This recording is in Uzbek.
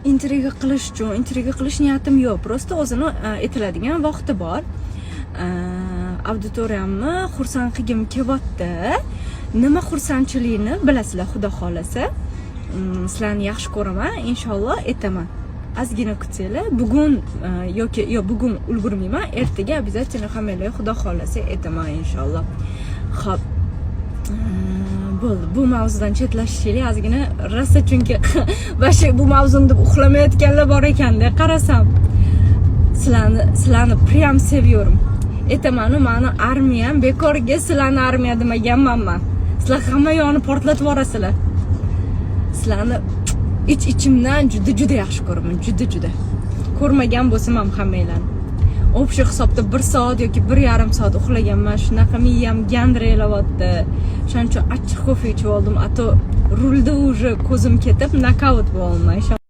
Intriga qilish uchun, intriga qilish niyatim yo'q. Просто o'zini aytiladigan vaqti bor. Auditoriyamni xursand qilgim kelyapti. Nima xursandchilikni bilasizlar, xudo xohlasa. Sizlarni yaxshi ko'raman, inshaalloh aytaman. Ozgina kutsanglar, bugun yoki yo'q, bugun ulgurmayman, ertaga обязательно hammanglarga, xudo xohlasa, aytaman, inshaalloh. Xo'p. Bo'ldi, bu mavzudan chetlashishaylik ozgina rosa, chunki вообще bu mavzuni deb uxlamayotganlar bor ekanda, qarasam. Sizlarni прям seviyorum. Aytamanu, mani armiyam bekorga sizlarni armiya demaganman man. Sizlar hamma yoqni portlatib yuborasizlar. Sizlarni ich ichimdan juda juda yaxshi ko'raman, juda juda. Ko'rmagan bo'lsam ham hammanglarni. Общий hisobda 1 soat yoki 1,5 soat uxlaganman. Shunaqa miyam gandiralayapti. Shuning uchun achchiq kofe ichib oldim, а то rulda уже ko'zim ketib, nokaut bo'lolman.